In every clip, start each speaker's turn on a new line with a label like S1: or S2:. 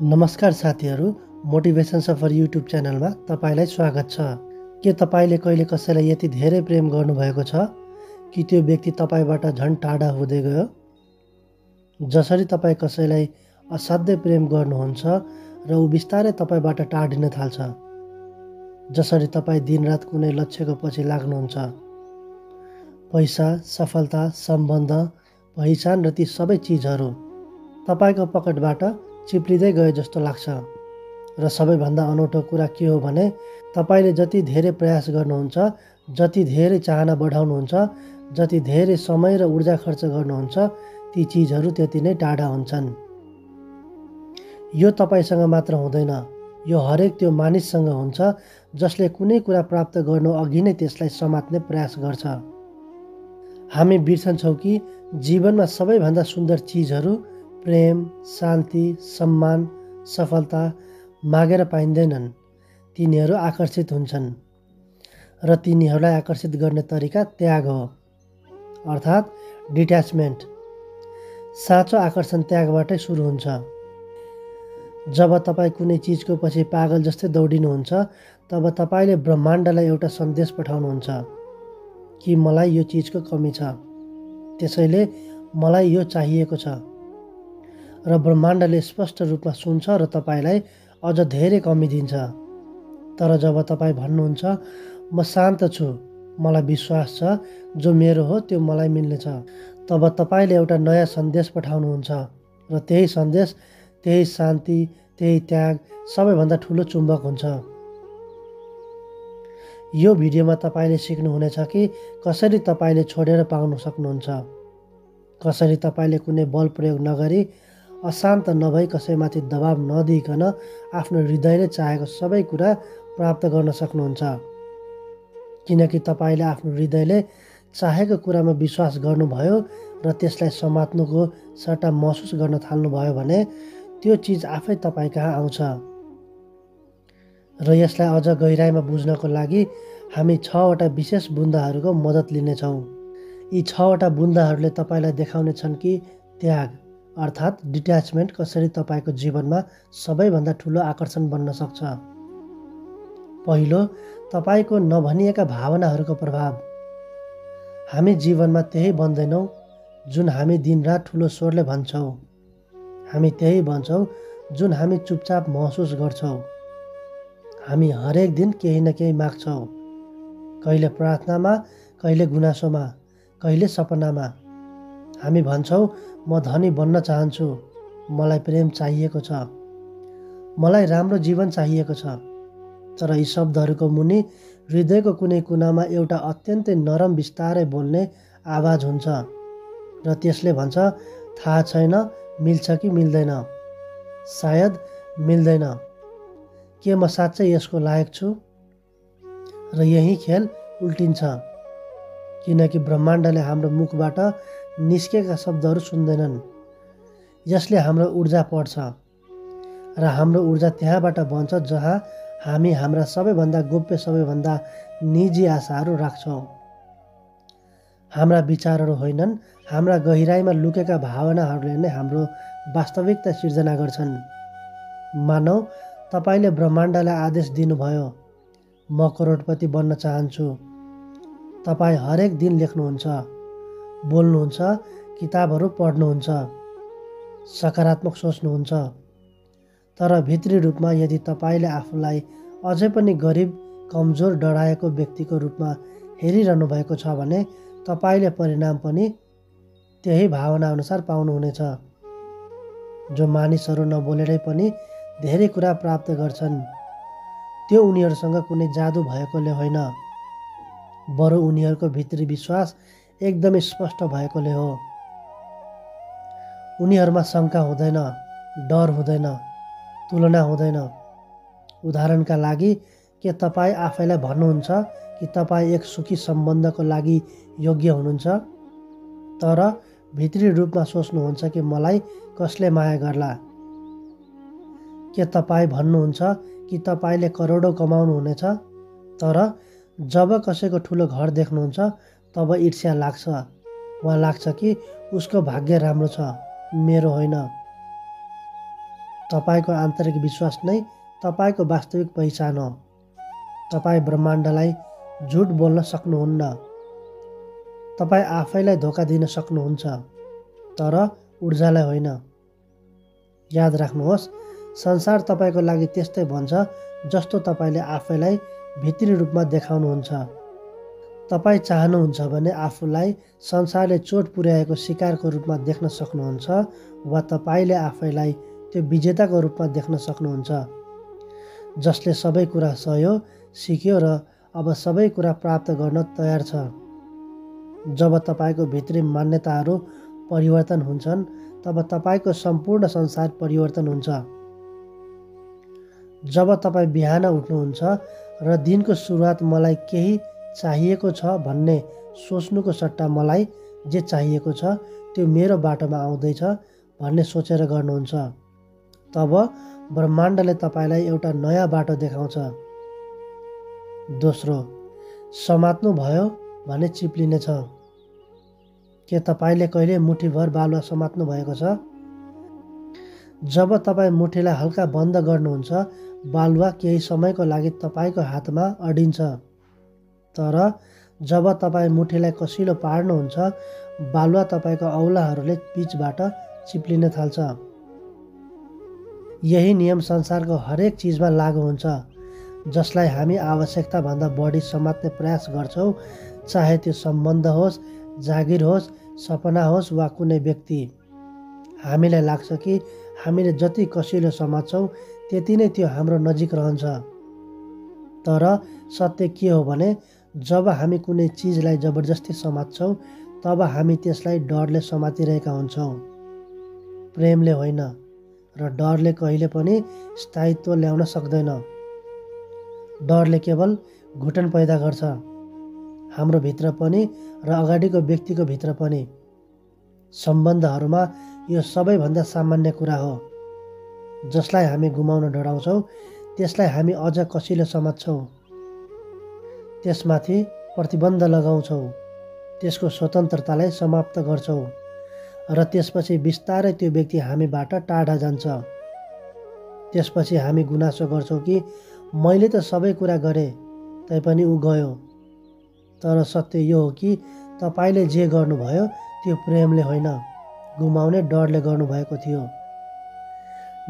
S1: नमस्कार साथीहरू, मोटिभेसन सफर युट्युब च्यानलमा तपाईँलाई स्वागत छ। के तपाईँले कहिले कसैलाई यति धेरै प्रेम गर्नुभएको छ कि त्यो व्यक्ति तपाईँबाट झन् टाढा हुँदै गयो? जसरी तपाईँ कसैलाई असाध्यै प्रेम गर्नुहुन्छ र ऊ बिस्तारै तपाईँबाट टाढिन थाल्छ, जसरी तपाईँ दिनरात कुनै लक्ष्यको पछि लाग्नुहुन्छ, पैसा, सफलता, सम्बन्ध, पहिचान र ती सबै चिजहरू तपाईँको पकेटबाट चिप्लिँदै गए जस्तो लाग्छ। र सबैभन्दा अनौठो कुरा के हो भने तपाईँले जति धेरै प्रयास गर्नुहुन्छ, जति धेरै चाहना बढाउनुहुन्छ, जति धेरै समय र ऊर्जा खर्च गर्नुहुन्छ, ती चिजहरू त्यति नै टाढा हुन्छन्। यो तपाईँसँग मात्र हुँदैन, यो हरेक त्यो मानिससँग हुन्छ जसले कुनै कुरा प्राप्त गर्नु अघि नै त्यसलाई समात्ने प्रयास गर्छ। हामी बिर्सन्छौँ कि जीवनमा सबैभन्दा सुन्दर चिजहरू प्रेम, शान्ति, सम्मान, सफलता मागेर पाइँदैनन्। तिनीहरू आकर्षित हुन्छन् र तिनीहरूलाई आकर्षित गर्ने तरिका त्याग हो, अर्थात् डिट्याचमेन्ट। साँचो आकर्षण त्यागबाटै सुरु हुन्छ। जब तपाईँ कुनै चिजको पछि पागल जस्तै दौडिनुहुन्छ, तब तपाईँले ब्रह्माण्डलाई एउटा सन्देश पठाउनुहुन्छ कि मलाई यो चिजको कमी छ, त्यसैले मलाई यो चाहिएको छ। र ब्रह्माण्डले स्पष्ट रूपमा सुन्छ र तपाईँलाई अझ धेरै कमी दिन्छ। तर जब तपाईँ भन्नुहुन्छ म शान्त छु, मलाई विश्वास छ, जो मेरो हो त्यो मलाई मिल्नेछ, तब तपाईँले एउटा नयाँ सन्देश पठाउनुहुन्छ र त्यही सन्देश, त्यही शान्ति, त्यही त्याग सबैभन्दा ठुलो चुम्बक हुन्छ। यो भिडियोमा तपाईँले सिक्नुहुनेछ कि कसरी तपाईँले छोडेर पाउन सक्नुहुन्छ, कसरी तपाईँले कुनै बल प्रयोग नगरी, अशान्त नभई, कसैमाथि दबाब नदिइकन आफ्नो हृदयले चाहेको सबै कुरा प्राप्त गर्न सक्नुहुन्छ। किनकि तपाईँले आफ्नो हृदयले चाहेको कुरामा विश्वास गर्नुभयो र त्यसलाई समात्नुको सट्टा महसुस गर्न थाल्नुभयो भने त्यो चिज आफै तपाईँ कहाँ आउँछ। र यसलाई अझ गहिराइमा बुझ्नको लागि हामी 6वटा विशेष बुन्दाहरूको मद्दत लिनेछौँ। यी 6वटा बुन्दाहरूले तपाईँलाई देखाउने छन् कि त्याग अर्थात् डिट्याचमेन्ट कसरी तपाईँको जीवनमा सबैभन्दा ठुलो आकर्षण बन्न सक्छ। पहिलो, तपाईँको नभनिएका भावनाहरूको प्रभाव। हामी जीवनमा त्यही बन्दैनौँ जुन हामी दिनरात ठुलो स्वरले भन्छौँ। हामी त्यही भन्छौँ जुन हामी चुपचाप महसुस गर्छौँ। हामी हरेक दिन केही न केही माग्छौँ, कहिले प्रार्थनामा, कहिले गुनासोमा, कहिले सपनामा। हामी भन्छौँ म धनी बन्न चाहन्छु, मलाई प्रेम चाहिएको छ, मलाई राम्रो जीवन चाहिएको छ। तर यी शब्दहरूको मुनि हृदयको कुनै कुनामा एउटा अत्यन्तै नरम, बिस्तारै बोल्ने आवाज हुन्छ र त्यसले भन्छ थाहा छैन मिल्छ कि मिल्दैन, सायद मिल्दैन, के म साँच्चै यसको लायक छु? र यही खेल उल्टिन्छ, किनकि ब्रह्माण्डले हाम्रो मुखबाट निस्केका शब्दहरू सुन्दैनन्। यसले हाम्रो ऊर्जा पढ्छ र हाम्रो ऊर्जा त्यहाँबाट बन्छ जहाँ हामी हाम्रा सबैभन्दा गोप्य, सबैभन्दा निजी आशाहरू राख्छौँ। हाम्रा विचारहरू होइनन्, हाम्रा गहिराइमा लुकेका भावनाहरूले नै हाम्रो वास्तविकता सिर्जना गर्छन्। मानौ तपाईँले ब्रह्माण्डलाई आदेश दिनुभयो, म करोडपति बन्न चाहन्छु। तपाईँ हरेक दिन लेख्नुहुन्छ, बोल्नुहुन्छ, किताबहरू पढ्नुहुन्छ, सकारात्मक सोच्नुहुन्छ। तर भित्री रूपमा यदि तपाईँले आफूलाई अझै पनि गरिब, कमजोर, डराएको व्यक्तिको रूपमा हेरिरहनु भएको छ भने तपाईँले परिणाम पनि त्यही भावना अनुसार पाउनुहुनेछ। जो मानिसहरू नबोलेरै पनि धेरै कुरा प्राप्त गर्छन्, त्यो उनीहरूसँग कुनै जादु भएकोले होइन, बरु उनीहरूको भित्री विश्वास एकदमै स्पष्ट भएकोले हो। उनीहरूमा शङ्का हुँदैन, डर हुँदैन, तुलना हुँदैन। उदाहरणका लागि, के तपाईँ आफैलाई भन्नुहुन्छ कि तपाईँ एक सुखी सम्बन्धको लागि योग्य हुनुहुन्छ, तर भित्री रूपमा सोच्नुहुन्छ कि मलाई कसले माया गर्ला? के तपाईँ भन्नुहुन्छ कि तपाईँले करोडौँ कमाउनुहुनेछ, तर जब कसैको ठुलो घर देख्नुहुन्छ तब ईर्ष्या लाग्छ वा लाग्छ कि उसको भाग्य राम्रो छ, मेरो होइन? तपाईको आन्तरिक विश्वास नै तपाईको वास्तविक पहिचान हो। तपाईँ ब्रह्माण्डलाई झुट बोल्न सक्नुहुन्न। तपाईँ आफैलाई धोका दिन सक्नुहुन्छ, तर ऊर्जालाई होइन। याद राख्नुहोस्, संसार तपाईँको लागि त्यस्तै भन्छ जस्तो तपाईँले आफैलाई भित्री रूपमा देखाउनुहुन्छ। तपाईँ चाहनुहुन्छ भने आफूलाई संसारले चोट पुर्याएको शिकारको रूपमा देख्न सक्नुहुन्छ, वा तपाईँले आफैलाई त्यो विजेताको रूपमा देख्न सक्नुहुन्छ, जसले सबै कुरा सह्यो, सिक्यो र अब सबै कुरा प्राप्त गर्न तयार छ। जब तपाईँको भित्री मान्यताहरू परिवर्तन हुन्छन्, तब तपाईँको सम्पूर्ण संसार परिवर्तन हुन्छ। जब तपाईँ बिहान उठ्नुहुन्छ र दिनको सुरुवात मलाई केही चाहिएको छ भन्ने सोच्नुको सट्टा मलाई जे चाहिएको छ त्यो मेरो बाटोमा आउँदैछ भन्ने सोचेर गर्नुहुन्छ, तब ब्रह्माण्डले तपाईँलाई एउटा नयाँ बाटो देखाउँछ। दोस्रो, समात्नु भयो भने चिप्लिनेछ। के तपाईँले कहिले मुठीभर बालुवा समात्नु भएको छ? जब तपाईँ मुठीलाई हल्का बन्द गर्नुहुन्छ, बालुवा केही समयको लागि तपाईँको हातमा अडिन्छ, तर जब तपाईँ मुठीलाई कसिलो पार्नुहुन्छ, बालुवा तपाईँको औँलाहरूले बीचबाट चिप्लिन थाल्छ। यही नियम संसारको हरेक चिजमा लागू हुन्छ जसलाई हामी आवश्यकताभन्दा बढी समात्ने प्रयास गर्छौँ, चाहे त्यो सम्बन्ध होस्, जागिर होस्, सपना होस् वा कुनै व्यक्ति। हामीलाई लाग्छ कि हामीले जति कसिलो समात्छौँ त्यति नै त्यो हाम्रो नजिक रहन्छ। तर सत्य के हो भने जब हामी कुनै चिजलाई जबरजस्ती समात्छौँ, तब हामी त्यसलाई डरले समातिरहेका हुन्छौँ, प्रेमले होइन। र डरले कहिले पनि स्थायित्व ल्याउन सक्दैन। डरले केवल घुटन पैदा गर्छ, हाम्रो भित्र पनि र अगाडिको व्यक्तिको भित्र पनि। सम्बन्धहरूमा यो सबैभन्दा सामान्य कुरा हो। जसलाई हामी गुमाउन डराउँछौँ त्यसलाई हामी अझ कसिलो समात्छौँ, त्यसमाथि प्रतिबन्ध लगाउँछौँ, त्यसको स्वतन्त्रतालाई समाप्त गर्छौँ र त्यसपछि बिस्तारै त्यो व्यक्ति हामीबाट टाढा जान्छ। त्यसपछि हामी गुनासो गर्छौँ कि मैले त सबै कुरा गरेँ तैपनि ऊ गयो। तर सत्य यो हो कि तपाईँले जे गर्नुभयो त्यो प्रेमले होइन, गुमाउने डरले गर्नुभएको थियो।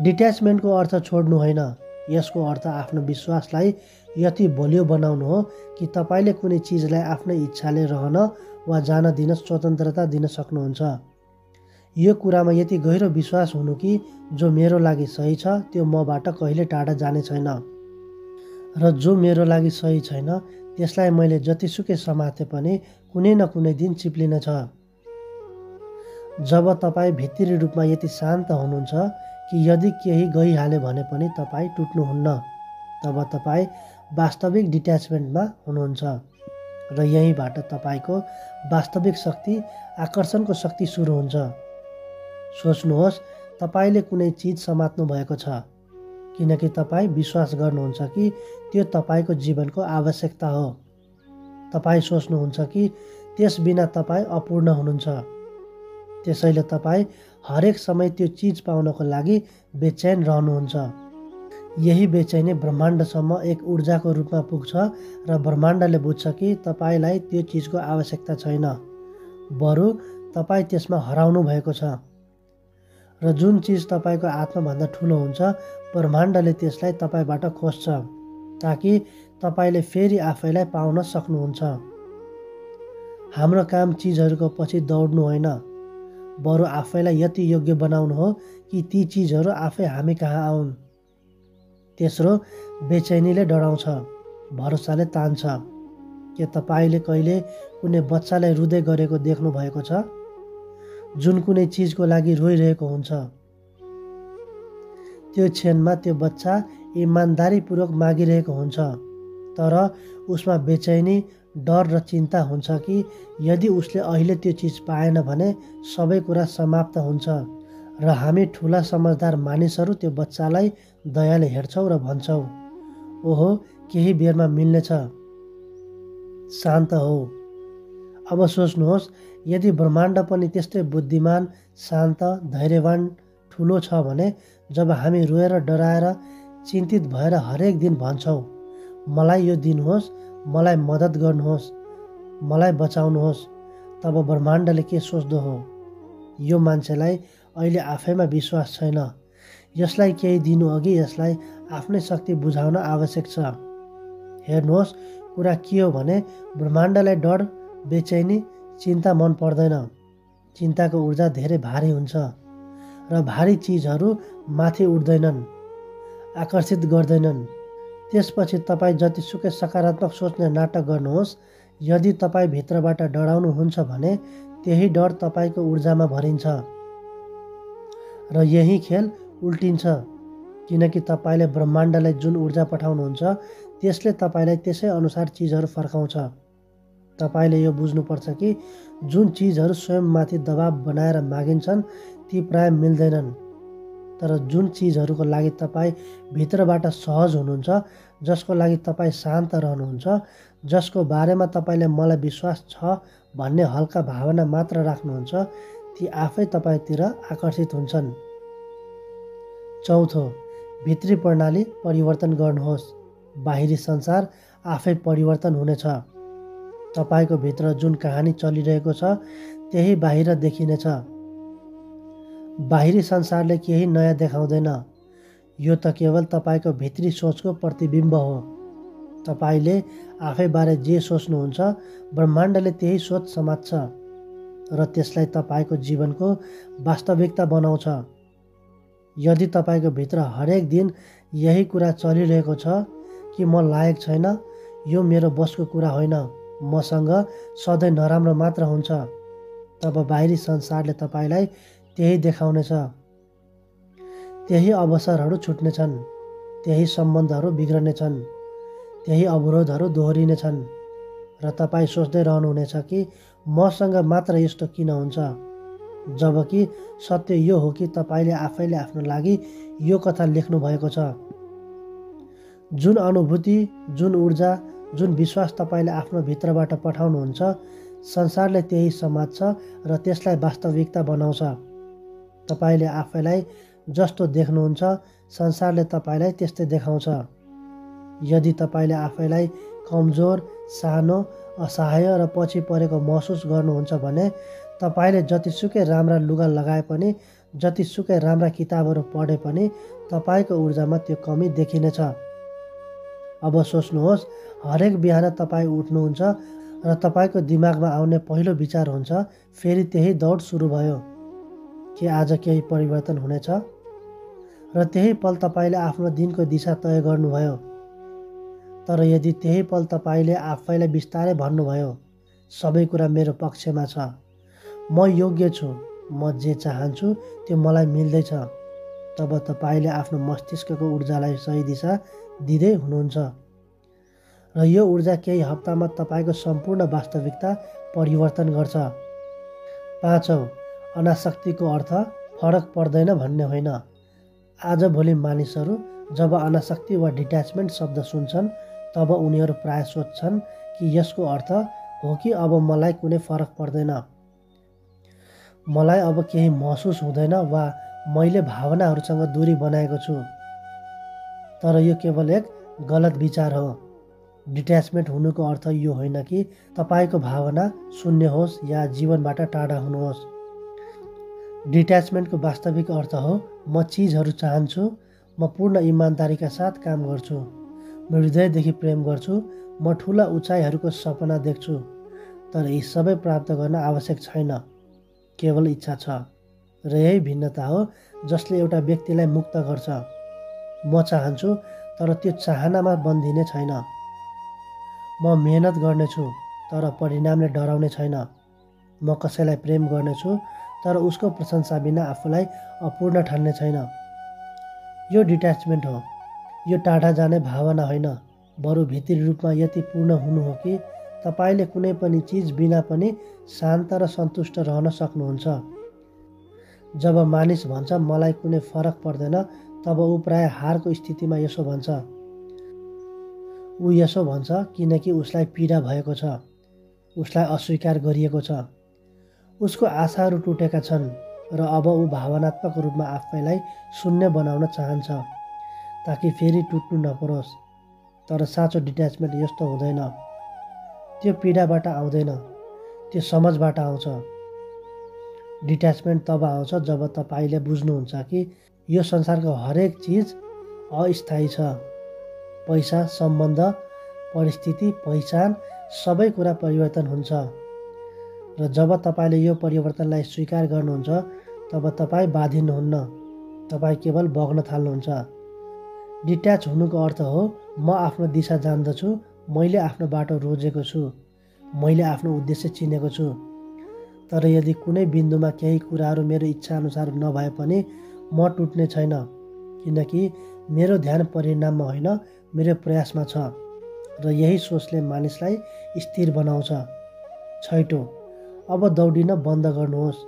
S1: डिट्याचमेन्टको अर्थ छोड्नु होइन, यसको अर्थ आफ्नो विश्वासलाई यति बलियो बनाउनु हो कि तपाईँले कुनै चिजलाई आफ्नै इच्छाले रहन वा जान दिन स्वतन्त्रता दिन सक्नुहुन्छ। यो कुरामा यति गहिरो विश्वास हुनु कि जो मेरो लागि सही छ त्यो मबाट कहिले टाढा जाने छैन, र जो मेरो लागि सही छैन त्यसलाई मैले जतिसुकै समाते पनि कुनै न कुनै दिन चिप्लिनेछ। जब तपाईँ भित्री रूपमा यति शान्त हुनुहुन्छ कि यदि केही गइहाल्यो भने पनि तपाईँ टुट्नुहुन्न, तब तपाईँ वास्तविक डिट्याचमेन्टमा हुनुहुन्छ र यहीँबाट तपाईँको वास्तविक शक्ति, आकर्षणको शक्ति सुरु हुन्छ। सोच्नुहोस्, तपाईँले कुनै चिज समात्नु भएको छ किनकि तपाईँ विश्वास गर्नुहुन्छ कि त्यो तपाईँको जीवनको आवश्यकता हो। तपाईँ सोच्नुहुन्छ कि त्यस बिना तपाईँ अपूर्ण हुनुहुन्छ। त्यसैले तपाईँ हरेक समय त्यो चिज पाउनको लागि बेचैन रहनुहुन्छ। यही बेचैनी ब्रह्माण्डसम्म एक ऊर्जाको रूपमा पुग्छ र ब्रह्माण्डले बुझ्छ कि तपाईँलाई त्यो चिजको आवश्यकता छैन, बरु तपाईँ त्यसमा हराउनु भएको छ। र जुन चिज तपाईँको आत्माभन्दा ठुलो हुन्छ, ब्रह्माण्डले त्यसलाई तपाईँबाट खोज्छ ताकि तपाईँले फेरि आफैलाई पाउन सक्नुहुन्छ। हाम्रो काम चिजहरूको पछि दौड्नु होइन, बरु आफैलाई यति योग्य बनाउनु हो कि ती चिजहरू आफै हामी कहाँ आउन्। तेस्रो, बेचैनीले डराउँछ, भरोसाले तान्छ। के तपाईँले कहिले कुनै बच्चालाई रुँदै गरेको देख्नु भएको छ? जुन कुनै चिजको लागि रोइरहेको हुन्छ। त्यो क्षणमा त्यो बच्चा इमान्दारीपूर्वक मागिरहेको हुन्छ, तर उसमा बेचैनी, डर र चिन्ता हुन्छ कि यदि उसले अहिले त्यो चिज पाएन भने सबै कुरा समाप्त हुन्छ। र हामी ठुला समझदार मानिसहरू त्यो बच्चालाई दयाले हेर्छौँ र भन्छौँ, ओहो केही बेरमा मिल्नेछ, शान्त हो। अब सोच्नुहोस्, यदि ब्रह्माण्ड पनि त्यस्तै बुद्धिमान, शान्त, धैर्यवान, ठुलो छ भने जब हामी रोएर डराएर चिन्तित भएर हरेक दिन भन्छौँ मलाई यो दिनुहोस्, मलाई मद्दत गर्नुहोस्, मलाई बचाउनुहोस्, तब ब्रह्माण्डले के सोच्दो हो? यो मान्छेलाई अहिले आफैमा विश्वास छैन। यसलाई केही दिनु अघि यसलाई आफ्नै शक्ति बुझाउन आवश्यक छ। हेर्नुहोस्, कुरा के हो भने ब्रह्माण्डलाई डर, बेचैनी, चिन्ता मन पर्दैन। चिन्ताको ऊर्जा धेरै भारी हुन्छ र भारी चिजहरू माथि उठ्दैनन्, आकर्षित गर्दैनन्। त्यसपछि तपाईँ जतिसुकै सकारात्मक सोच्ने नाटक गर्नुहोस्, यदि तपाईँ भित्रबाट डराउनुहुन्छ भने त्यही डर तपाईँको ऊर्जामा भरिन्छ र यही खेल उल्टिन्छ, किनकि तपाईँले ब्रह्माण्डलाई जुन ऊर्जा पठाउनुहुन्छ त्यसले तपाईँलाई त्यसै अनुसार चिजहरू फर्काउँछ। तपाईँले यो बुझ्नुपर्छ कि जुन चिजहरू स्वयंमाथि दबाब बनाएर मागिन्छन् ती प्राय मिल्दैनन्, तर जुन चिजहरूको लागि तपाईँ भित्रबाट सहज हुनुहुन्छ, जसको लागि तपाईँ शान्त रहनुहुन्छ, जसको बारेमा तपाईँले मलाई विश्वास छ भन्ने हल्का भावना मात्र राख्नुहुन्छ, ती आफै तपाईँतिर आकर्षित हुन्छन्। चौथो, भित्री प्रणाली परिवर्तन गर्नुहोस्। बाहिरी संसार आफै परिवर्तन हुनेछ। तपाईँको भित्र जुन कहानी चलिरहेको छ त्यही बाहिर देखिनेछ। बाहिरी संसारले केही नयाँ देखाउँदैन, यो त केवल तपाईँको भित्री सोचको प्रतिबिम्ब हो। तपाईँले आफैबारे जे सोच्नुहुन्छ ब्रह्माण्डले त्यही सोच समात्छ र त्यसलाई तपाईँको जीवनको वास्तविकता बनाउँछ। यदि तपाईँको भित्र हरेक दिन यही कुरा चलिरहेको छ कि म लायक छैन, यो मेरो बसको कुरा होइन, मसँग सधैँ नराम्रो मात्र हुन्छ, तब बाहिरी संसारले तपाईँलाई त्यही देखाउनेछ। त्यही अवसरहरू छुट्नेछन्, त्यही सम्बन्धहरू बिग्रनेछन्, त्यही अवरोधहरू दोहोरिनेछन् र तपाईँ सोच्दै रहनुहुनेछ कि मसँग मात्र यस्तो किन हुन्छ, जबकि सत्य यो हो कि तपाईँले आफैले आफ्नो लागि यो कथा लेख्नु भएको छ। जुन अनुभूति, जुन ऊर्जा, जुन विश्वास तपाईँले आफ्नो भित्रबाट पठाउनुहुन्छ, संसारले त्यही समात्छ र त्यसलाई वास्तविकता बनाउँछ। तपाईँले आफैलाई जस्तो देख्नुहुन्छ संसारले तपाईँलाई त्यस्तै देखाउँछ। यदि तपाईँले आफैलाई कमजोर, सानो, असहाय र पछि परेको महसुस गर्नुहुन्छ भने तपाईँले जतिसुकै राम्रा लुगा लगाए पनि, जतिसुकै राम्रा किताबहरू पढे पनि तपाईँको ऊर्जामा त्यो कमी देखिनेछ। अब सोच्नुहोस्, हरेक बिहान तपाईँ उठ्नुहुन्छ र तपाईँको दिमागमा आउने पहिलो विचार हुन्छ फेरि त्यही दौड सुरु भयो, के आज केही परिवर्तन हुनेछ? र त्यही पल तपाईँले आफ्नो दिनको दिशा तय गर्नुभयो। तर यदि त्यही पल तपाईँले आफैलाई बिस्तारै भन्नुभयो सबै कुरा मेरो पक्षमा छ, म योग्य छु, म जे चाहन्छु त्यो मलाई मिल्दैछ, तब तपाईँले आफ्नो मस्तिष्कको ऊर्जालाई सही दिशा दिँदै हुनुहुन्छ र यो ऊर्जा केही हप्तामा तपाईँको सम्पूर्ण वास्तविकता परिवर्तन गर्छ। पाँचौँ, अनासक्तिको अर्थ फरक पर्दैन भन्ने होइन। आजभोलि मानिसहरू जब अनासक्ति वा डिट्याचमेन्ट शब्द सुन्छन् तब उनीहरू प्राय सोच्छन् कि यसको अर्थ हो कि अब मलाई कुनै फरक पर्दैन, मलाई अब केही महसुस हुँदैन वा मैले भावनाहरूसँग दूरी बनाएको छु। तर यो केवल एक गलत विचार हो। डिट्याचमेन्ट हुनुको अर्थ यो होइन कि तपाईँको भावना शून्य होस् या जीवनबाट टाढा हुनुहोस्। डिट्याचमेन्टको वास्तविक अर्थ हो म चिजहरू चाहन्छु, म पूर्ण इमान्दारीका साथ काम गर्छु, म हृदयदेखि प्रेम गर्छु, म ठुला उचाइहरूको सपना देख्छु, तर यी सबै प्राप्त गर्न आवश्यक छैन, केवल इच्छा छ। र यही भिन्नता हो जसले एउटा व्यक्तिलाई मुक्त गर्छ। म चाहन्छु तर त्यो चाहनामा बन्धिने छैन। म मेहनत गर्नेछु तर परिणामले डराउने छैन। म कसैलाई प्रेम गर्नेछु तर उसको प्रशंसा बिना आफूलाई अपूर्ण ठान्ने छैन। यो डिट्याचमेन्ट हो। यो टाढा जाने भावना होइन, बरु भित्री रूपमा यति पूर्ण हुनु हो कि तपाईँले कुनै पनि चिज बिना पनि शान्त र सन्तुष्ट रहन सक्नुहुन्छ। जब मानिस भन्छ मलाई कुनै फरक पर्दैन, तब ऊ प्राय हारको स्थितिमा यसो भन्छ। ऊ यसो भन्छ किनकि उसलाई पीडा भएको छ, उसलाई अस्वीकार गरिएको छ, उसको आशाहरू टुटेका छन्, र अब ऊ भावनात्मक रूपमा आफैलाई शून्य बनाउन चाहन्छ ताकि फेरि टुट्नु नपरोस्। तर साँचो डिट्याचमेन्ट यस्तो हुँदैन। त्यो पीडाबाट आउँदैन, त्यो समझबाट आउँछ। डिट्याचमेन्ट तब आउँछ जब तपाईँले बुझ्नुहुन्छ कि यो संसारको हरेक चिज अस्थायी छ। पैसा, सम्बन्ध, परिस्थिति, पहिचान सबै कुरा परिवर्तन हुन्छ। र जब तपाईँले यो परिवर्तनलाई स्वीकार गर्नुहुन्छ तब तपाईँ बाधिनुहुन्न, तपाईँ केवल बग्न थाल्नुहुन्छ। डिट्याच हुनुको अर्थ हो म आफ्नो दिशा जान्दछु, मैले आफ्नो बाटो रोजेको छु, मैले आफ्नो उद्देश्य चिनेको छु। तर यदि कुनै बिन्दुमा केही कुराहरू मेरो इच्छाअनुसार नभए पनि म टुट्ने छैन, किनकि मेरो ध्यान परिणाममा होइन मेरो प्रयासमा छ। र यही सोचले मानिसलाई स्थिर बनाउँछ। छैटौँ, अब दौडिन बन्द गर्नुहोस्,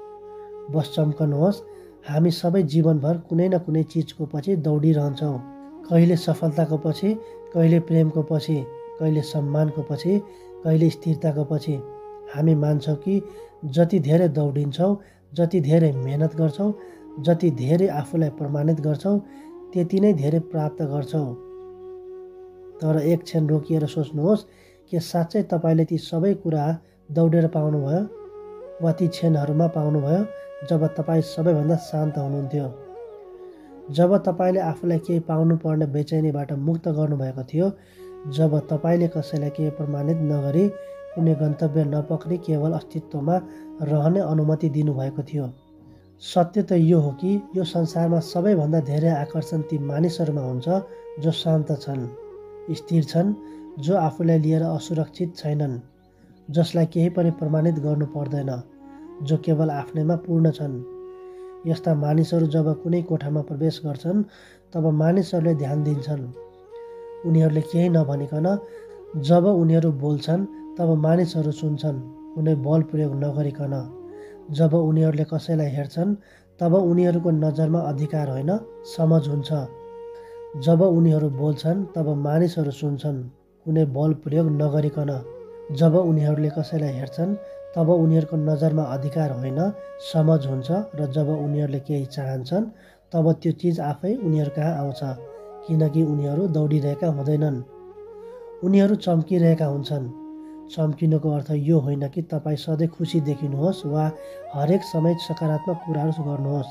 S1: बस चम्कनुहोस्। हामी सबै जीवनभर कुनै न कुनै चिजको पछि दौडिरहन्छौँ। कहिले सफलताको पछि, कहिले प्रेमको पछि, कहिले सम्मानको पछि, कहिले स्थिरताको पछि। हामी मान्छौँ कि जति धेरै दौडिन्छौँ, जति धेरै मेहनत गर्छौँ, जति धेरै आफूलाई प्रमाणित गर्छौँ, त्यति नै धेरै प्राप्त गर्छौँ। तर एक क्षण रोकिएर सोच्नुहोस् कि साँच्चै तपाईँले ती सबै कुरा दौडेर पाउनुभयो वा ती क्षणहरूमा पाउनुभयो जब तपाईँ सबैभन्दा शान्त हुनुहुन्थ्यो, जब तपाईँले आफूलाई केही पाउनुपर्ने बेचैनीबाट मुक्त गर्नुभएको थियो, जब तपाईँले कसैलाई केही प्रमाणित नगरी कुनै गन्तव्य नपक्री केवल अस्तित्वमा रहने अनुमति दिनुभएको थियो। सत्य त यो हो कि यो संसारमा सबैभन्दा धेरै आकर्षण ती मानिसहरूमा हुन्छ जो शान्त छन्, स्थिर छन्, जो आफूलाई लिएर असुरक्षित छैनन्, जसलाई केही पनि प्रमाणित गर्नु पर्दैन, जो केवल आफ्नैमा पूर्ण छन्। यस्ता मानिसहरू जब कुनै कोठामा प्रवेश गर्छन् तब मानिसहरूले ध्यान दिन्छन्। उनीहरूले केही नभनिकन जब उनीहरू बोल्छन् तब मानिसहरू सुन्छन्, कुनै बल प्रयोग नगरिकन। जब उनीहरूले कसैलाई हेर्छन् तब उनीहरूको नजरमा अधिकार होइन समझ हुन्छ। जब उनीहरू बोल्छन् तब मानिसहरू सुन्छन्, कुनै बल प्रयोग नगरिकन। जब उनीहरूले कसैलाई हेर्छन् तब उनीहरूको नजरमा अधिकार होइन समझ हुन्छ। र जब उनीहरूले केही चाहन्छन् तब त्यो चिज आफै उनीहरू कहाँ आउँछ, किनकि उनीहरू दौडिरहेका हुँदैनन्, उनीहरू चम्किरहेका हुन्छन्। चम्किनुको अर्थ यो होइन कि तपाईँ सधैँ खुसी देखिनुहोस् वा हरेक समय सकारात्मक कुराहरू गर्नुहोस्।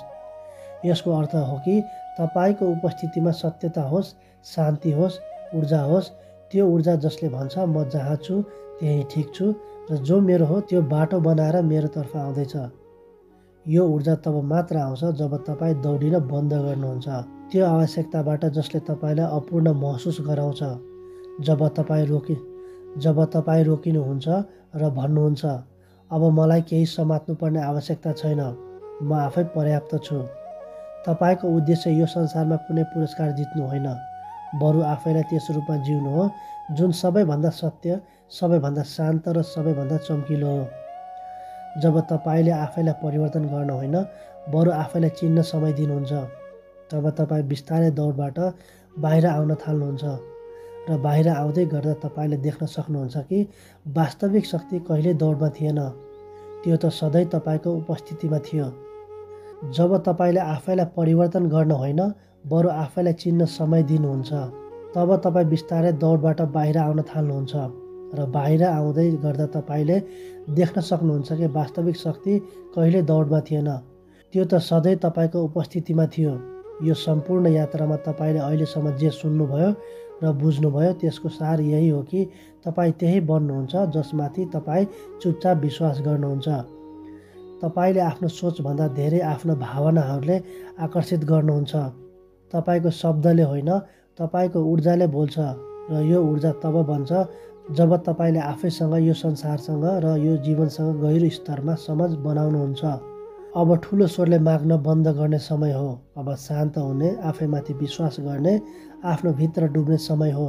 S1: यसको अर्थ हो कि तपाईँको उपस्थितिमा सत्यता होस्, शान्ति होस्, ऊर्जा होस्। त्यो ऊर्जा जसले भन्छ म जहाँ छु त्यही ठिक छु र जो मेरो हो त्यो बाटो बनाएर मेरोतर्फ आउँदैछ। यो ऊर्जा तब मात्र आउँछ जब तपाईँ दौडिन बन्द गर्नुहुन्छ। त्यो आवश्यकताबाट जसले तपाईँलाई अपूर्ण महसुस गराउँछ। जब तपाईँ रोकिनुहुन्छ र भन्नुहुन्छ अब मलाई केही समात्नुपर्ने आवश्यकता छैन, म आफै पर्याप्त छु। तपाईँको उद्देश्य यो संसारमा कुनै पुरस्कार जित्नु होइन, बरु आफैलाई त्यस रूपमा जिउनु हो जुन सबैभन्दा सत्य, सबैभन्दा शान्त र सबैभन्दा चम्किलो हो। जब तपाईँले आफैलाई परिवर्तन गर्न होइन बरु आफैलाई चिन्न समय दिनुहुन्छ, तब तपाईँ बिस्तारै दौडबाट बाहिर आउन थाल्नुहुन्छ। र बाहिर आउँदै गर्दा तपाईँले देख्न सक्नुहुन्छ कि वास्तविक शक्ति कहिल्यै दौडमा थिएन, त्यो त सधैँ तपाईँको उपस्थितिमा थियो। जब तपाईँले आफैलाई परिवर्तन गर्न होइन बरु आफैलाई चिन्न समय दिनुहुन्छ, तब तपाईँ बिस्तारै दौडबाट बाहिर आउन थाल्नुहुन्छ। र बाहिर आउँदै गर्दा तपाईँले देख्न सक्नुहुन्छ कि वास्तविक शक्ति कहिल्यै दौडमा थिएन, त्यो त सधैँ तपाईँको उपस्थितिमा थियो। यो सम्पूर्ण यात्रामा तपाईँले अहिलेसम्म जे सुन्नुभयो र बुझ्नुभयो त्यसको सार यही हो कि तपाईँ त्यही बन्नुहुन्छ जसमाथि तपाईँ चुपचाप विश्वास गर्नुहुन्छ। तपाईँले आफ्नो सोचभन्दा धेरै आफ्नो भावनाहरूले आकर्षित गर्नुहुन्छ। तपाईँको शब्दले होइन, तपाईँको ऊर्जाले बोल्छ। र यो ऊर्जा तब बन्छ जब तपाईँले आफैसँग, यो संसारसँग र यो जीवनसँग गहिरो स्तरमा समझ बनाउनुहुन्छ। अब ठुलो स्वरले माग्न बन्द गर्ने समय हो। अब शान्त हुने, आफैमाथि विश्वास गर्ने, आफ्नो भित्र डुब्ने समय हो।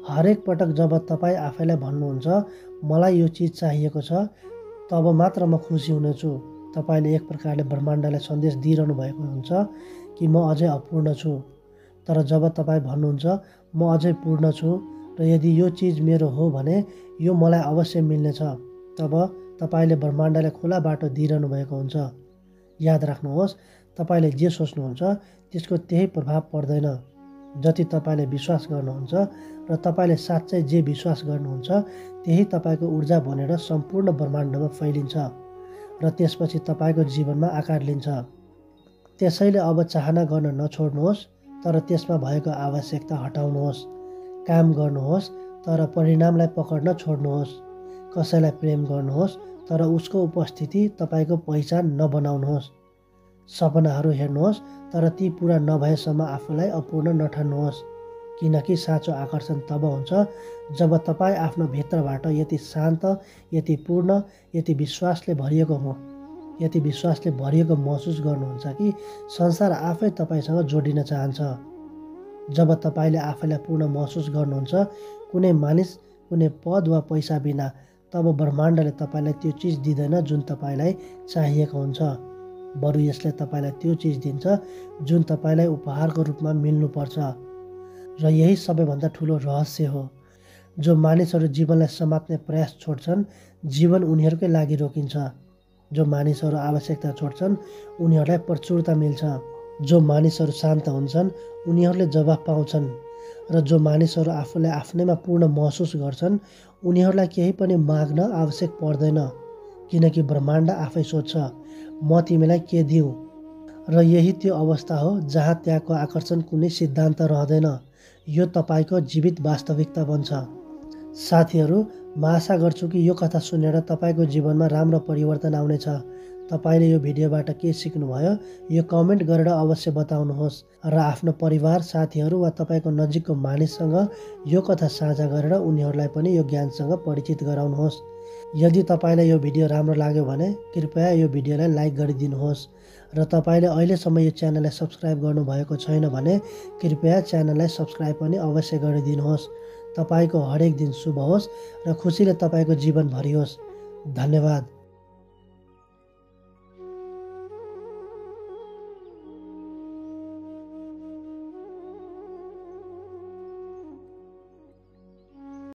S1: हरेक पटक जब तपाईँ आफैलाई भन्नुहुन्छ मलाई यो चिज चाहिएको छ, तब मात्र म खुसी हुनेछु, तपाईँले एक प्रकारले ब्रह्माण्डलाई सन्देश दिइरहनु भएको हुन्छ कि म अझै अपूर्ण छु। तर जब तपाईँ भन्नुहुन्छ म अझै पूर्ण छु र यदि यो चिज मेरो हो भने यो मलाई अवश्य मिल्नेछ, तब तपाईँले ब्रह्माण्डलाई खुला बाटो दिइरहनु भएको हुन्छ। याद राख्नुहोस्, तपाईँले जे सोच्नुहुन्छ त्यसको त्यही प्रभाव पर्दैन। जति तपाईँले विश्वास गर्नुहुन्छ र तपाईँले साँच्चै जे विश्वास गर्नुहुन्छ त्यही तपाईँको ऊर्जा बनेर सम्पूर्ण ब्रह्माण्डमा फैलिन्छ र त्यसपछि तपाईँको जीवनमा आकार लिन्छ। त्यसैले अब चाहना गर्न नछोड्नुहोस्, तर त्यसमा भएको आवश्यकता हटाउनुहोस्। काम गर्नुहोस्, तर परिणामलाई पकड्न छोड्नुहोस्। कसैलाई प्रेम गर्नुहोस्, तर उसको उपस्थिति तपाईँको पहिचान नबनाउनुहोस्। सपनाहरू हेर्नुहोस्, तर ती पुरा नभएसम्म आफूलाई अपूर्ण नठान्नुहोस्। किनकि साँचो आकर्षण तब हुन्छ जब तपाईँ आफ्नो भित्रबाट यति शान्त, यति पूर्ण, यति विश्वासले भरिएको महसुस गर्नुहुन्छ कि संसार आफै तपाईँसँग जोडिन चाहन्छ। जब तपाईँले आफैलाई पूर्ण महसुस गर्नुहुन्छ, कुनै मानिस, कुनै पद वा पैसा बिना, तब ब्रह्माण्डले तपाईँलाई त्यो चिज दिँदैन जुन तपाईँलाई चाहिएको हुन्छ। बरु यसले तपाईँलाई त्यो चिज दिन्छ जुन तपाईँलाई उपहारको रूपमा मिल्नुपर्छ। र यही सबैभन्दा ठुलो रहस्य हो। जो मानिसहरू जीवनलाई समात्ने प्रयास छोड्छन्, जीवन उनीहरूकै लागि रोकिन्छ। जो मानिसहरू आवश्यकता छोड्छन्, उनीहरूलाई प्रचुरता मिल्छ। जो मानिसहरू शान्त हुन्छन्, उनीहरूले जवाफ पाउँछन्। र जो मानिसहरू आफूलाई आफ्नैमा पूर्ण महसुस गर्छन्, उनीहरूलाई केही पनि माग्न आवश्यक पर्दैन। किनकि ब्रह्माण्ड आफै सोध्छ, म तिमीलाई के दिउँ? र यही त्यो अवस्था हो जहाँ त्यहाँको आकर्षण कुनै सिद्धान्त रहँदैन। यो तपाईँको जीवित वास्तविकता बन्छ। साथीहरू, म आशा गर्छु कि यो कथा सुनेर तपाईँको जीवनमा राम्रो परिवर्तन आउनेछ। तपाईँले यो भिडियोबाट के सिक्नुभयो यो कमेन्ट गरेर अवश्य बताउनुहोस् र आफ्नो परिवार, साथीहरू वा तपाईँको नजिकको मानिससँग यो कथा साझा गरेर उनीहरूलाई पनि यो ज्ञानसँग परिचित गराउनुहोस्। यदि तपाईँलाई यो भिडियो राम्रो लाग्यो भने कृपया यो भिडियोलाई लाइक गरिदिनुहोस् र तपाईँले अहिलेसम्म यो च्यानललाई सब्स्क्राइब गर्नुभएको छैन भने कृपया च्यानललाई सब्स्क्राइब पनि अवश्य गरिदिनुहोस्। तपाईँको हरेक दिन शुभ होस् र खुसीले तपाईँको जीवन भरियोस्। धन्यवाद।